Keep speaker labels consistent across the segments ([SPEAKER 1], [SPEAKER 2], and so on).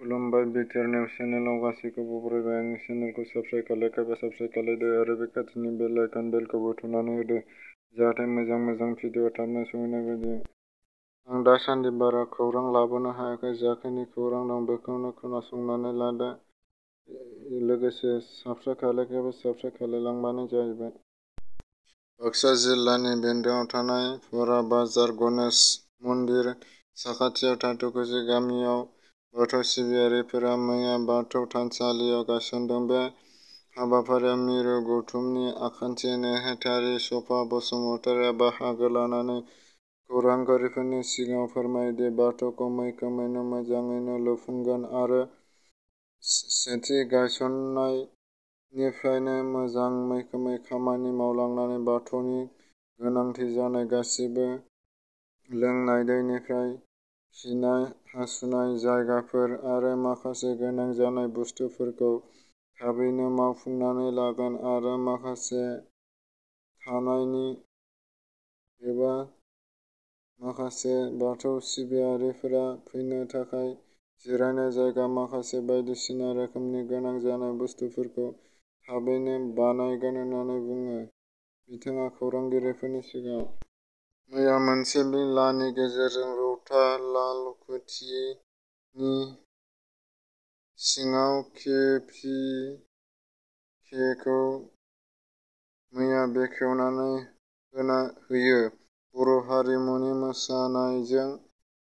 [SPEAKER 1] खुलुमबाय BTR news चेनेलाव गासैखौबो बरायबाय। आंनि चेनेलखौ साबस्क्राइब खालायखायोबा साबस्क्राइब खालायदो आरो बे खाथिनि बेल आइकन बेलखौबो थुनानै होदो जाहाथे मोजां भिडिअ थाबनो सौहैनाय बायदि। आं दासान्दि बारा खौरां लाबोनो हायाखै। जाखिनि खौरां दं बेखौनो खोनासंनानै लादो। लोगोसे साबस्क्राइब खालायखायोबा साबस्क्राइब खालायलांबानो जाहैबाय। बाक्सा जिल्लानि बेन्दोआव थानाय फरा बाजार गणेश मन्दिर साखाथियाव थाथुकुसि गामियाव बाथौ सिबियारिफोरा मैया बाथौ थानसालियाव गायसनदों। बे हाबाफारियाव मिरु गौथुमनि आखान्थि नेहाथारि सफा बसुमतारिया बाहागो लानानै खौरांगिरिफोरनि सिगाङाव फोरमायदि बाथौखौ मैखोमैनो मोजाङैनो लुफुंगोन आरो सेथि गायसननायनिफ्रायनो मोजां मैखोमै खामानि मावलांनानै बाथौनि गोनांथि जानाय गासिबो लोंनाय दैनिफ्राय खिनाय हासुनाय जायगाफोर आरो माखासे गोनां जानाय बुस्तुफोरखौ थाबैनो मावफुंनानै लागोन आरो माखासे थानायनि एबा माखासे बाथौ सिबियारिफोरा फैनो थाखाय जिरायनाय जायगा माखासे बायदिसिना रोखोमनि गोनां जानाय बुस्तुफोरखौ थाबैनो बानायगोन होननानै बुङो बिथाङा खौरांगिरिफोरनि सिगाङाव। मैया मोनसे मेलानि गेजेरजों रौता लालकुथिनि सिङाव केपिकेखौ मैया बेखेवनानै होयो। बर' हारिमुनि मोसानायजों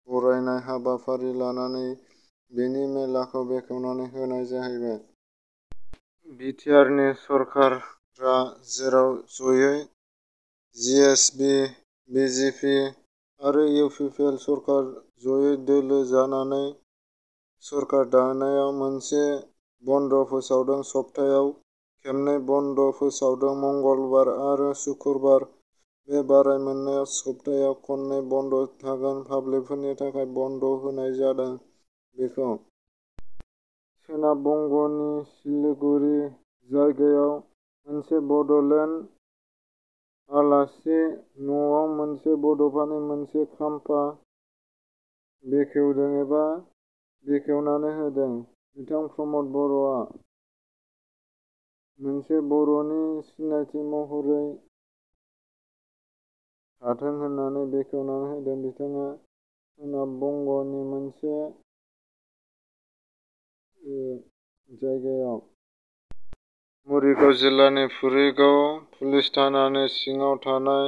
[SPEAKER 1] बरायनाय हाबाफारि लानानै बेनि मेलाखौ बेखेवनानै होनाय जाहैबाय। बिटिआरनि सरकारा जेराव जयै जिएसपि बिजेपि आरो इउपिपिएल सरकार जयै दोलो जानानै सरकार दानायाव मोनसे बन्द फोसावदों। सप्तायाव खेबनै बन्द फोसावदों मंगलबार आरो शुक्रबार। बे बाराय मोननायाव सप्तायाव खननै बन्द थागोन। पाब्लिकफोरनि थाखाय बन्द होनाय जादों। बेखौ सोनाब बंगनि सिलिगुरि जायगायाव मोनसे बडलेण्ड आलासि न'आव मोनसे बड'फानि मोनसे खाम्फा बेखेवदों एबा बेखेवनानै होदों। बिथां प्रमद बर'आ मोनसे बर'नि सिनायथि महरै थाथों होननानै बेखेवनानै होदों। बिथाङा सोनाब बंगनि मोनसे जायगायाव मरिगाव जिल्लानि पुरिगाव पुलिस थानानि सिङाव थानाय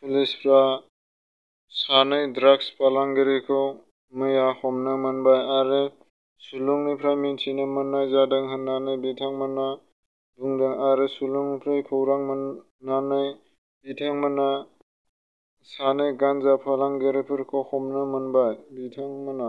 [SPEAKER 1] पुलिसफ्रा सानै ड्राग्स फालांगिरिखौ मैया हमनो मोनबाय आरो सुलुंनिफ्राय मिथिनो मोननाय जादों होननानै बिथांमोना बुंदों आरो सुलुंनिफ्राय खौरां मोननानै बिथांमोना सानै गान्जा फालांगिरिफोरखौ हमनो मोनबाय। बिथांमोना